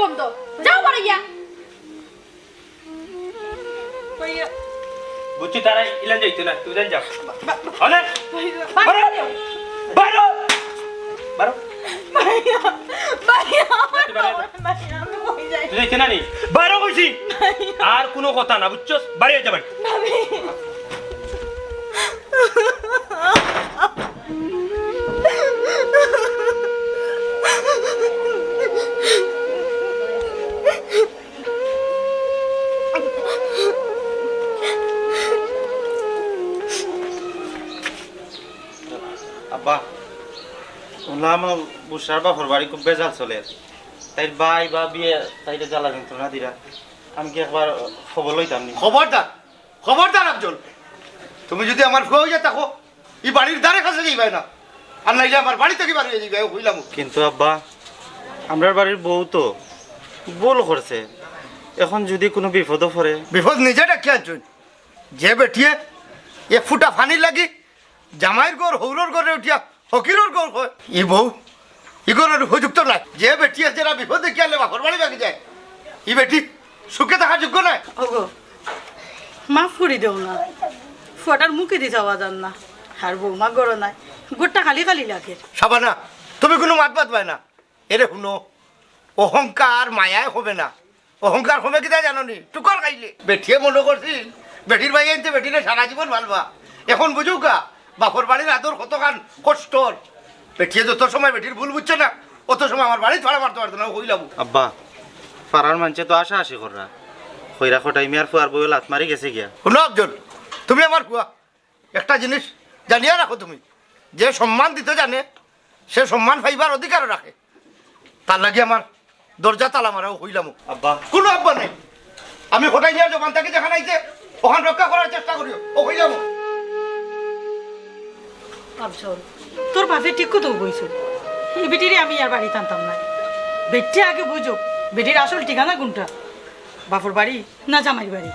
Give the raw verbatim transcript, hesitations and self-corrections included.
বন্ধ। যাও বাড়ি গিয়া। বুঝছি, তারা ইলান যাইতো না, তুমি জান যাও। অনেক বাড়ি বারো। যাও। বারো। বারো। ভাইয়া, ভাইয়া, আমার বাড়ি, বাড়ি। বাবা, ভাইয়া, আমি কই যাই? তুই যাইতে না নি? বারো কইছি। ভাইয়া। আর কোনো কথা না, বুঝছস? বাড়ি যাইতে বাড়ি। ভাবি। আব্বা, শুনলাম বুসরার বাপর বাড়ি খুব বেজাল চলের। তাইর ভাই বা বিয়ে তাইরে জ্বালা যন্ত্রণা দিরা। আমি কি একবার খবর লইতাম নি? খবরদার, খবরদার আফজল, তুমি যদি আমার ফুয়া অইয়া থাকো, ই বাড়ির দ্বারে কাছে যাইবায় না, আর নাইলে আমার বাড়ি থাকি বারইয়া যাইবায়, কইলাম। কিন্তু আব্বা, আমরার বাড়ির বউ তো ভুল করছে, এখন যদি কোনো বিপদো পড়ে। বিপদ নিজে ডাকিয়া আনছইন। যে বেটিয়ে এক ফুটা পানির লাগি জামাইর ঘর, হউরর ঘরে উঠিয়া ফকিরর ঘর কয়, ই বউ, ই ঘরর উপযুক্ত নায়। যে বেটিয়ে যেরা বিপদ দেখিয়া আনলে বাপর বাড়ি ভাগি যায়, ই বেটি সুখে থাকার যোগ্য নায়। ওগো, মাফ করি দেও না, ফুয়াটার মুখেদি চাওয়া যার না। আর বৌমা ঘরো নাই, ঘরটা খালি খালি লাগের। শাবানা, তুমি কোনো মাত মাতবায় না। এরে হুনো, অহংকার মায়ায় কমে না। অহংকার কমে কিতা জানো নি? ঠুকর খাইলে। বেটিয়ে মনো করছিল, বেটির ভাইয়াইন্তে বেটিরে সারা জীবন ভালবা। এখন বুঝুক্কা, বাপর বাড়ির আদর কতখান কষ্টর। বেটিয়ে যত সময় বেটির ভুল বুঝছে না, অত সময় আমার বাড়িত ফাড়া মারতো পারতো না, কইলাম। আব্বা, পাড়ার মানষে তো আশা আশি কররা। কইরা কটাই মিয়ার ফুয়ার বউয়ে লাত মারি গেছে গিয়া। হুনো আফজল, তুমি আমার ফুয়া, একটা জিনিস জানিয়া রাখো তুমি, যে সম্মান দিতে জানে, সে সম্মান পাইবার অধিকারও রাখে। তার লাগি আমার দরজা তালা মারাও কইলাম। আব্বা। কোনো আব্বা নাই। আমি কটাই মিয়ার জবান থাকি যেখান আইছে, অখান রক্ষা করার চেষ্টা করিও, ও কইলাম। আফজল, তোর বাপে ঠিক কথা কইছে। ই বেটিরে আমি আর বাড়িত আনতাম না। বেটিয়ে আগে বুঝুক, বেটির আসল ঠিকানা কোনটা, বাপর বাড়ি না জামাইর বাড়ি।